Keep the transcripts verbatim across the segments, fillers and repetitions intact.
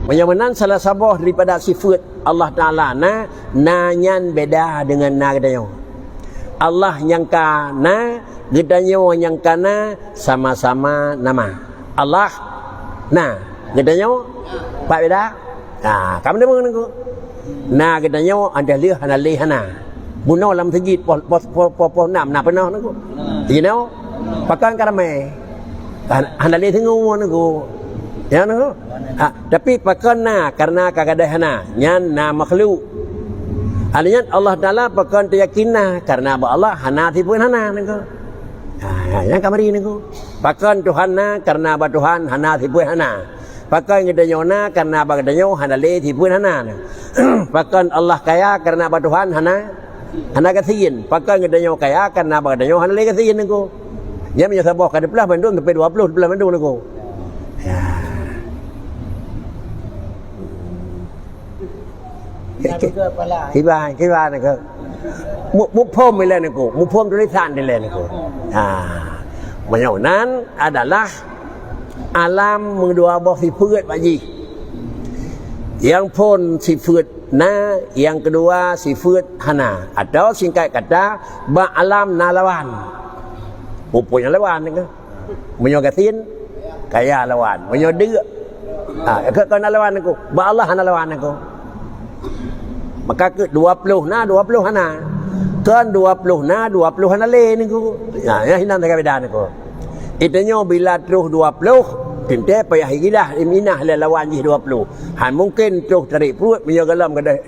Meunyoe meunan salah saboh daripada sifeut Allah Taala na, na nyan beda deungon na geutanyoe. Allah nyang ka na, geutanyoe nyang ka na, sama-sama nama. Allah na, geutanyoe pat beda. Ha, ka meudeungoe nangku. Na geutanyoe, 'oh lheueh hana lé hana. Bunoe lam meuseujid poh, poh, poh, poh, poh nam na peunoh nangku. Jinoe pakon ka ramé. Hana, hana lé teungoh nangku. Ya nangku. Ha, tapi pakon na karena ka gadôh hana, nyan na makhluk. Hal nyan Allah Taala pakon teuyakin na karena bak Allah hana sifeut hana nangku. Ha, nyan ka mari nangku. Pakon Tuhan na karena bak Tuhan hana sifeut hana. Pakon geutanyoe na karena bak geutanyoe hana lé sifeut hana. Pakon Allah kaya karena bak Tuhan hana, hana gasien. Pakon geutanyoe kaya karena bak geutanyoe hana lé gasien nangku. Nyan meunyoe saboh ka teupeulaih mandum sampai dua puluh teupeulaih mandum nangku. Ya. Kiban, kiban nangku. Mu-, muphom ilée nangku, muphom tulisan ilée nangku. Ha. Meunyoe nan adalah alam meudua boh sifeut bak jih. Nyang phon sifeut na, nyang keudua sifeut hana. Atau singkat kata, bak alam na lawan. Muphom nyang lawan nangku. Meunyoe gasien, kaya lawan. Meunyoe deuk, ha, keu, keu na lawan nangku. Bak Allah hana lawan nangku. Maka keu dua ploh na, dua ploh hana. Kon dua ploh na, dua ploh hana lé nangku. Ha, nyan hinan sagai beda nangku. Geutanyoe bila troh dua ploh, teuntée payah igilah iminah lé lawan jih dua ploh. Han mungken troh tarék pruet meunyoe golom gadôh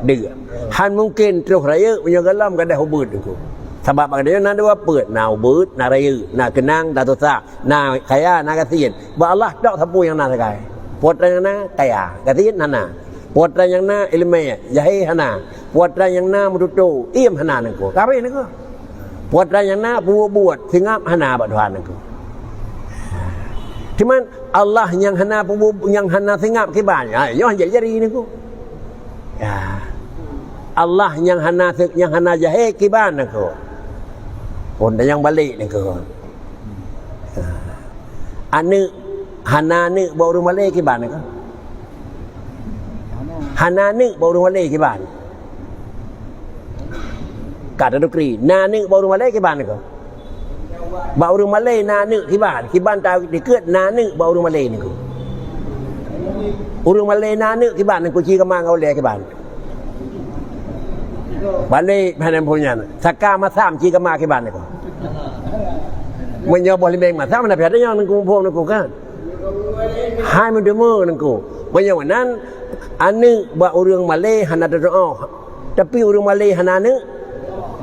deuk. Han mungken troh rayeuk meunyoe golom gadôh ubeut nangku. Sabab bak geutanyoe na dua peuet, na ubeut, na rayeuk, na keunang, na susah, na kaya, na gasien. Bak Allah tok sapeue nyang na sagai. Peue atra nyang na kaya, gasien hana. Peue atra nyang na iéleumé, jahé hana. Peue atra nyang na meututoe, iem hana nangku. Ka habéh nangku. Peue atra nyang na peubuet-buet, seungab hana bak Tuhan nangku. Cuman Allah nyang hana peubu-, nyang hana seungab kiban, ha, nyoe jari-jari nangku. Ya. Allah nyang hana se-, nyang hana jahé kiban nangku. Phon nyang balek nangku. Ya. Aneuk, hana aneuk bak ureuëng malée kiban nangku. Hana aneuk bak ureuëng malée kiban. Ka tatukri, na aneuk bak ureuëng malée kiban nangku. Bak ureuëng malée na aneuk kiban, kiban ta dikeue na aneuk bak ureuëng malée nangku. Ureuëng malée na aneuk kiban nangku, ci kama ngon ulée kiban. Balek hana phon nyan. Saka masam ci kama kiban nangku. Meunyoe boh limeng masam na pih ada nyang nangku muphom nangku kan. Hai meudeungoe nangku. Meunyoe meunan, aneuk bak ureuëng malée hana teutuoh. Tapi ureuëng malée hana aneuk.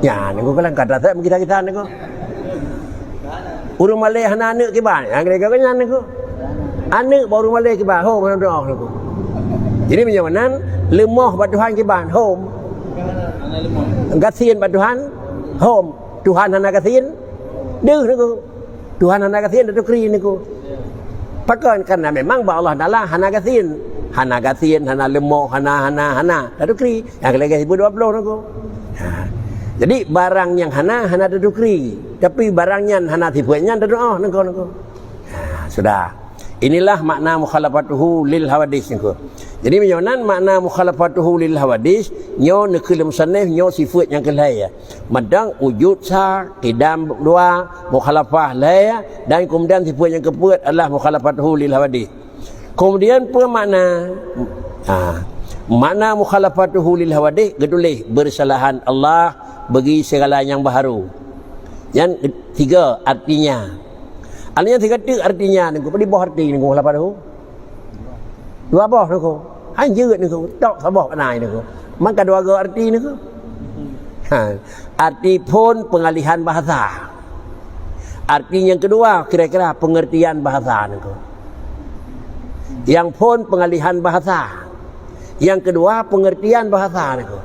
Nyan nangku kalang ka rasa meugisa-gisa nangku. Ureuëng malée hana aneuk kiban, nyang kira-kira nyan nangku. Aneuk bak ureuëng malée kiban, hom hana teutuoh nangku. Jadi meunyoe meunan, leumoh bak Tuhan kiban, hom. Gasien bak Tuhan, hom. Tuhan hana gasien, deuh nangku. Tuhan hana gasien, tatukri nangku. Pakon? Karena memang bak Allah Taala hana gasien. Hana gasien, hana leumoh, hana, hana, hana. Tatukri. Nyang lagée sifeut dua ploh nangku. Ha. Jadi, barang nyang hana, hana tatukri. Tapi, barang nyan hana sifeut nyan tatuoh nangku, nangku. Ha, sudah. Inilah makna mukhalafatuhu lil hawadis nangku. Jadi, meunyoe nan makna mukhalafatuhu lil hawadis, nyoe neukheun lé musannif, nyoe sifeut nyang keulhée. Mantong wujud sa, qidam dua, mukhalafah lhée, dan kemudian sifeut nyang keupeuet adalah mukhalafatuhu lil hawadis. Kemudian peue makna? Ha, makna mukhalafatuhu lil hawadis geutuléh bersalahan Allah bagi segala nyang baharu. Nyan tiga artinya. Artinya tiga teuk artinya nangku, padum boh arti nangku mukhalafatuhu? Dua boh nangku. Han jeuet nangku, tok saboh keunan nangku. Maka dua go arti nangku. Ha, arti phon pengalihan bahasa. Arti nyang keudua kira-kira pengertian bahasa nangku. Nyang phon pengalihan bahasa. Nyang keudua pengertian bahasa nangku.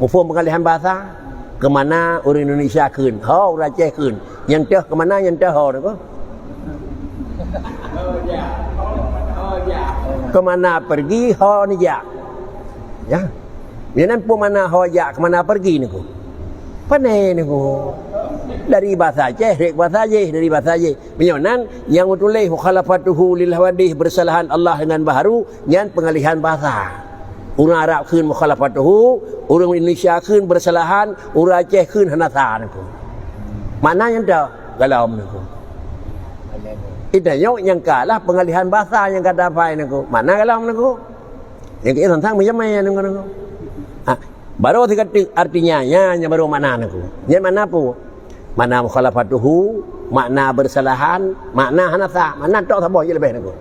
Muphom pengalihan bahasa? Keumana ureuëng Indonesia kheun, ho ureuëng Aceh kheun. Nyang teuh keumana nyang teuh ho nangku? Keumana pergi ho neujak. Ya. Nyan peue makna ho jak, keumana pergi nangku? Pane nangku. Dari bahasa Aceh, rek bahasa jih, dari bahasa jih. Meunyoe nan, nyang meutuléh mukhalafatuhu lil hawadith, bersalahan Allah dengan baharu, nyan pengalihan bahasa. Ureuëng Arab kheun mukhalafatuhu, ureuëng Indonesia kheun bersalahan, ureuëng Aceh kheun hanasa niko. Makna nyan dak galam niko. Ita nyok nyang kalah pengalihan bahasa nyang kata pai niko. Makna galam niko. Nyang keu tantang macam mana niko niko. Ha, baru sigatik artinya nya, nya baru makna niko. Nya makna apa? Makna mukhalafatuhu, makna bersalahan, makna hanasa, makna tok saboh je leubeh niko.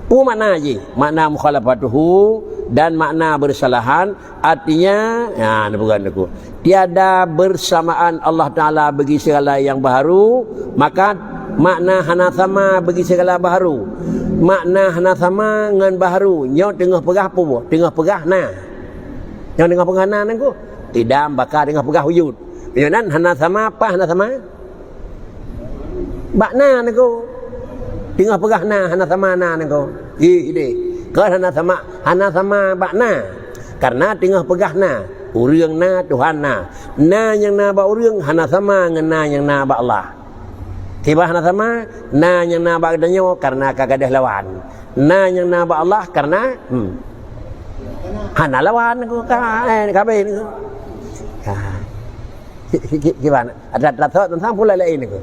Pu makna jih, makna mukhalafatuhu dan makna bersalahan, artinya, ya, neupeugah niko. Tiada bersamaan Allah Taala bagi segala yang baharu, maka makna hana sama bagi segala baharu. Makna hana sama ngon baharu, nyoe teungoh peugah pu, teungoh peugah na. Nyang teungoh peugah na niko, idam baka teungoh peugah wujud. Nyoe nan hana sama, apa hana sama? Bak na niko. Teungoh peugah na, hana sama na niko. Ih, deh. Kan hana sama, hana sama bak na. Karena teungoh peugah na. Ureuëng na, Tuhan na. Na nyang na bak ureuëng hana sama ngon na nyang na bak Allah. Kiban hana sama, na nyang na bak geutanyoe karena ka gadôh lawan. Na nyang na bak Allah karena, hmm, hana lawan niko ka, eh, kabeh niko. Ha. Ki-, ki-, ki-, kiban? Ada, ada thok teuntang pula laén niko.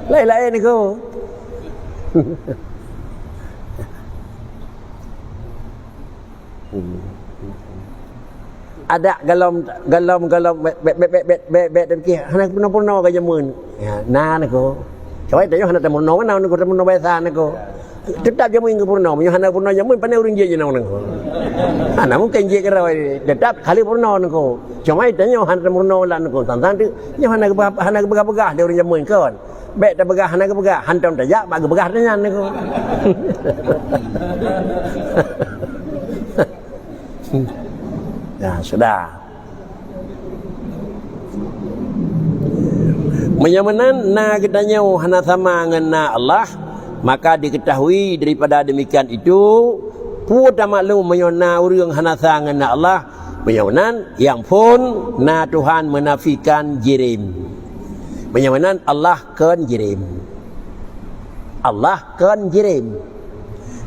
Laén-laén niko. Hmm. Ada galom, galom, galom, bek, bek, bek, bek, bek, bek, bek, hana peunoh-peunoh ka jameun. Ya, na niko. Coba tanyoe hana tameunoh, mana niko tameunoh biasa niko. Tetap jameun keu peunoh, meunyoe hana peunoh jameun, pane ureuëng jeuet jinoe niko. Hana mungkin jeuet keurau, tetap kali peunoh niko. Cuma tanyoe hana tameunoh lah niko. Tantang tu, nyoe hana geupeugah, hana geupeugah-peugah lé ureuëng jameun kon. Bek tapeugah hana geupeugah, hantom tajak bak geupeugah tanyan niko. Ya, sudah. Meunyoe meunan na geutanyoe hana sama ngon na Allah, maka diketahui daripada demikian itu, peue tamaklum meunyoe na ureuëng hana sa ngon na Allah, meunyoe meunan nyang phon na Tuhan menafikan jirém. Meunyoe meunan Allah kon jirém. Allah kon jirém.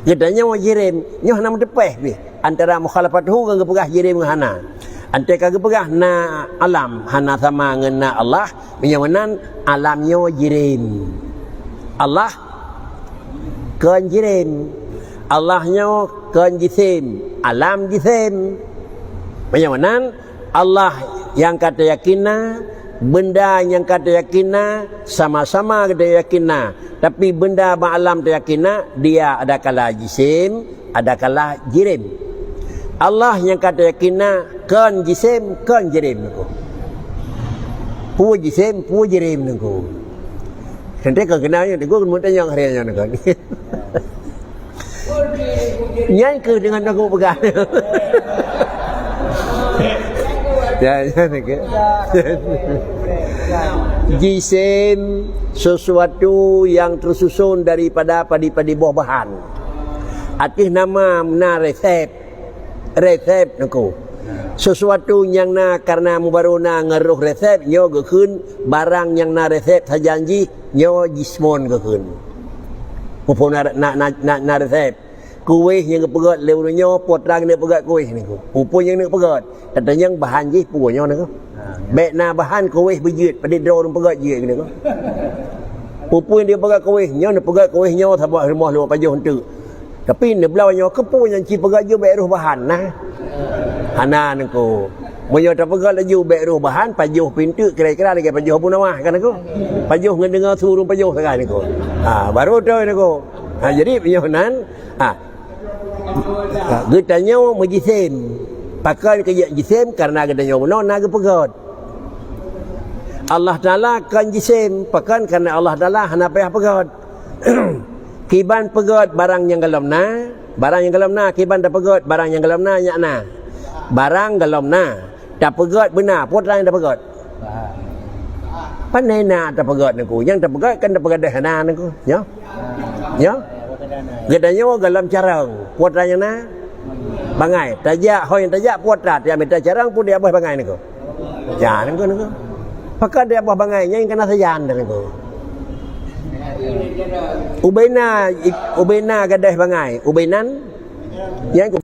Geutanyoe jirém, nyoe hana meuteupeh pih antara mukhalafatuhu ngon geupeugah jirém ngon hana. Antara ka geupeugah na alam hana sama ngon na Allah, meunyoe meunan alam nyoe jirém. Allah kon jirém. Allah nyoe kon jisém, alam jisém. Meunyoe meunan, Allah nyang ka tayakin na, benda nyang ka tayakin na, sama-sama ka tayakin na. Tapi benda bak alam tayakin na, dia adakala jisém, adakala jirém. Allah nyang ka tayakin na, kon jisém, kon jirém niko. Peue jisém, peue jirém niko. Nanti kon keunan nyoe, teungku meuteumé nyang hari nyoe niko. Nyan keuh deungon aku peugah. Ya, ya, nike. Jisém sesuatu yang tersusun daripada padi-padi boh bahan. Ateueh nama na resep. Resep niko. Sesuatu nyang na karena meubaroe na ngon roh resep, nyoe geukheun barang nyang na resep sajan jih, nyoe jismon geukheun. Muphom na, na, na, na, na resep. Kuéh nyang geupeugét lé ureuëng nyoe, po trang nyang geupeugét kuéh niko. Peue-peue nyang geupeugét, tatanyong bahan jih peue nyoe niko. Bèk na bahan kuéh beujeuet, padub droe ureuëng peugét jeuet niko. Peue-peue nyang geupeugét kuéh nyoe, neupeugét kuéh nyoe saboh rumoh lôn pajoh eunteuk. Tapi neubloe nyoe keupeue nyang ci peugét jeuet bèk roh bahan na. Hana niko. Meunyoe tapeugét laju bèk roh bahan, pajoh pinteuk kira-kira lagèe pajoh Abu Nawas kan niko. Pajoh ngon deungoe su ureuëng pajoh sagai niko. Ha, baru tu niko. Ha, jadi meunyoe nan, ha, ha, geutanyoe meujisém. Pakon keu jisém karena geutanyoe bunoe na geupeugét. Allah Taala kon jisém, pakon karena Allah Taala hana payah peugét. Kiban peugét barang nyang golom na, barang nyang golom na, kiban tapeugét barang nyang golom na nyak na. Barang golom na, tapeugét beuna, peue trang nyang tapeugét? Pane na tapeugét niko, nyang tapeugét kan tapeugét deh na niko, nyo? Nyo? Geutanyoe golom carông, peue trang nyang na? Bangai. Tajak, ho nyang tajak, peue trang, tiap mita carông pun di abah bangai niko. Ya, niko, niko. Pakon di boh bangai, nyan ka na sajan dah nangku. Ubena, ubena gadôh bangai, ubenan, nyan